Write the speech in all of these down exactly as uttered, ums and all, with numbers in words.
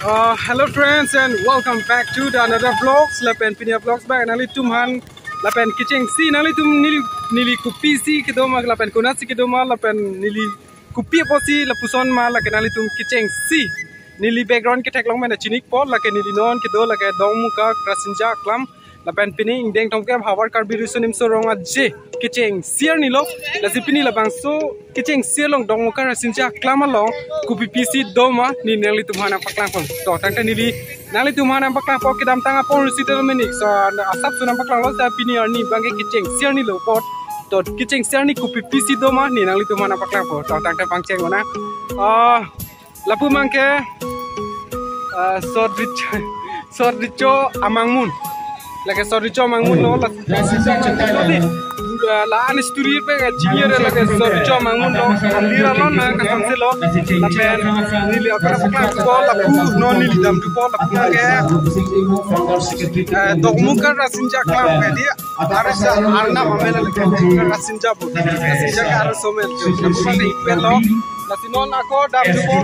Uh, hello friends and welcome back to the another vlogs. Lapen pini vlogs bang nanglitum aphan lapen kechengsi nanglitum neli neli kopisi kedo ma lapen konatsi kedo ma lapen neli kopi apotsi lapuson ma lake nanglitum kechengsi neli background ketheklong mena chinikpo lake neli non kedo lake Dongmuka Rasinja Aklam. Lapen pini ingdeng tongke havar Karbi Riso Nimso Rong Aje kechengsi arni lo. Lasi pini labangso kechengsi along Dongmuka Rasinja Aklam along kopipisi doma ne nanglitum aphan nangpaklangpo. To tangte neli nanglitum aphan nangpaklangpo kedamtang apor si tel menik so asap su nangpaklanglo sa pini arni bangke kechengsi arni lo apot. To kechengsi arni kopipisi doma ne nanglitum aphan nangpaklangpo. To tangte pangcheng ona. Ah, lapu abangke, ah, Sot Richo, Sot Richo Amangmun. Lake Sot Richo Amangmun lo, la, la, la an story pe ka jingir lake Sot Richo Amangmun lo, alir alon na kasonsi lo, lapen neli apra paklang ko, lapu non neli damthupo, lapu abangke, eh, Dongmuka Rasinja Aklam ke dia, arsa arnam amel lake Dongmuka Rasinja pu, Rasinja ke arsa amel, lapu abangke ipelo, Lasi non ako damthupo,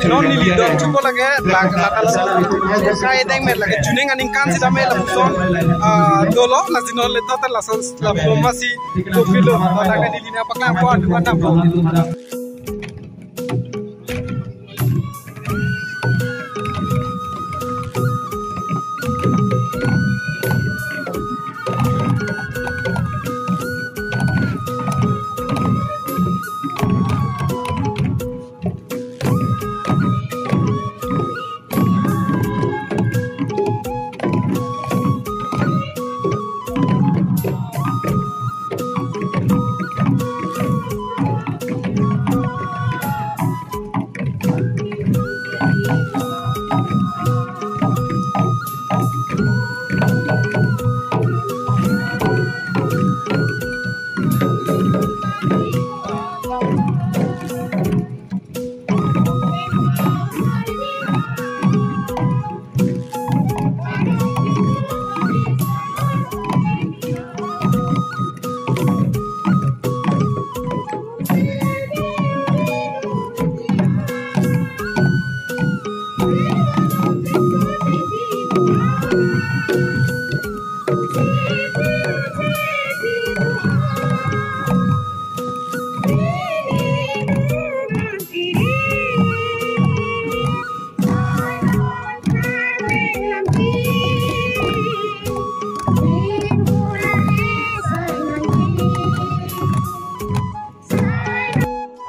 non neli damthupo lake, lak-, lak-, lak-, kai deng met lake, chuning aningkan si dam-e lapuson, ah, dolo, lasi non le total lason, lapu masi, kopilo, lake neli nangpaklangpo, adu kan dampo.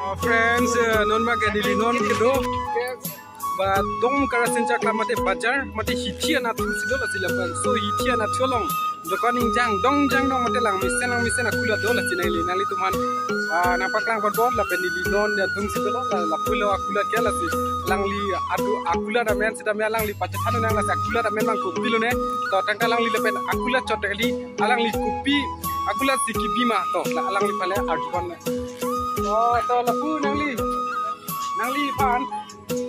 Uh, friends, uh, non abangke neli non kedo ba Dongmuka Rasinja Aklam mate bazar mate hithi anatthu si do lasi labangso hithi anatthu along dokan ingjang dongjang dong mate langmesen langmesen akula do lasi neli nanglitum aphan, ah, nangpaklangpo lapen neli non ya dong si dolo la, lapulo akula ke lasi alangli adu akula dam-en si dam-e alangli pachethan nang lasi akula dam-en abang kopilo ne. To tangte alangli lapen akula chot kali alangli kopi akula si kebi ma to la alangli aphan le arjuponme. Oh, to lapu nangli. Nangli aphan.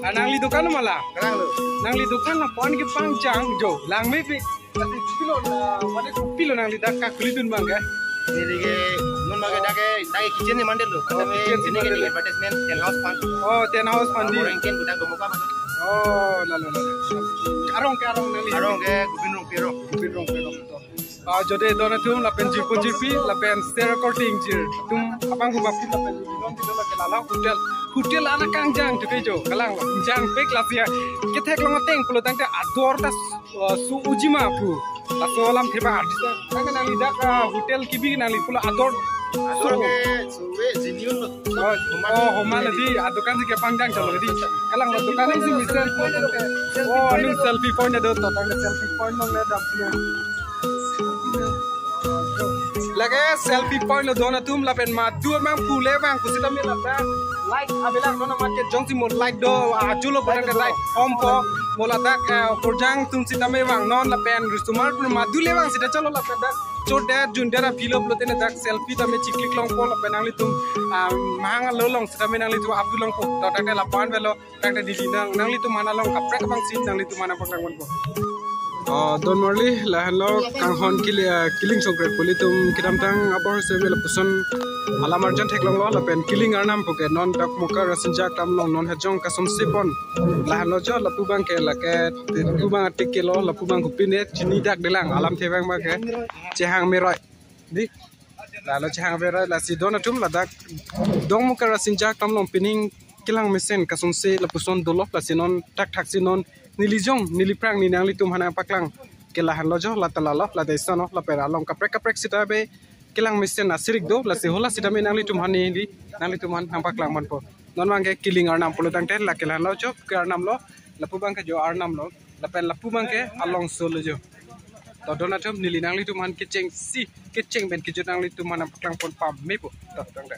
Ah, nangli dokan ma la? Nanglo. Nangli dokan la pon ke pangjang jo. Langmepi. Lasi kopilo la, mane kopilo nangli dak kakulidun abangke? Neli ke Bagi dak ke, dak ke kitchen ni mandel lo. Oh, kitchen ni mandel lo. Advertisement, tent house aphan. Oh, tent house aphan di. Orang ken budak Domoka mana? Oh, lalo, lalo. Arong ke, arong nangli? Arong ke Gobin Rongpi arong. Gobin Rongpi arong. Ah, jodi don atum lapen jirpo jirpi, lapen share korte ingjir atum abang hu bapin lapen jirpi don atum lake lala hotel. Hotel ana kangjang tu kejo, kalang lo. Jangpik lasi ya. Kethek long ateng pulo tangte ador ta, ah, su ujima pu. Laso alam theba artist. Tangte nangli dak, ah, hotel kebi nangli pulo ador. Ador ke suwe jiniun lo. Oh, oh, homa lo di, ah, dukan si kepangjang cholo di. Kalang lo dukan si mesen. Oh, anung selfie point do, to tangte selfie point long le dam si. Lake selfie point lo don atum lapen madu mang pule bang kusita me lata. Light avelang non amat ke jongsi mo light do ajulo pada ke light om po mo ladak, eh, korjang atum sita me bang non lapen ristomar pun madu le bang sita cholo lapen dak chot det jun det aphi lo pulote ne dak selfie tame chiklik long po lapen nanglitum, ah, mahang lo long sita me nanglitum apu long po. To dak ke lapu-an avelo. Tangte dili nang, nanglitum aphan along kaprek abang si nanglitum aphan nangpaklang ponpo. Oh, don marli, lahenlo kanghon kili, ah, Kiling Songkret pu ilitum kedamtang abor seme lapuson alam arjan theklonglo lapen Kiling Arnam puke non Domoka Rasinja Aklam along non hejong kasonse pon. Lahenlo jo lapu abang ke lake, lapu abang atik ke lo, lapu abang kopine chini dak delang alam thevang abang ke chehang meroi. Di. Lalo chehang meroi lasi don atum ladak Domoka Rasinja Aklam along pining kelang mesen kasonse lapuson dolo lasi non thakthak si non neli jong neli aphrang ne nanglitum aphan nangpaklang ke lahenlo jo lata lalo lata isano lapen along kaprek kaprek sita be kelang mesen asirik do lasi hala sita me nanglitum aphan neli nanglitum aphan nangpaklang ponpo. Non abang ke Kiling Arnam pulo tangte lake lahenlo jo ke Arnam lo lapu abang ke jo Arnam lo. Lapen lapu abang ke along solo jo. To don atum neli nanglitum aphan kecheng si, kecheng pen kejut nanglitum aphan nangpaklang pon pame po. To tangte.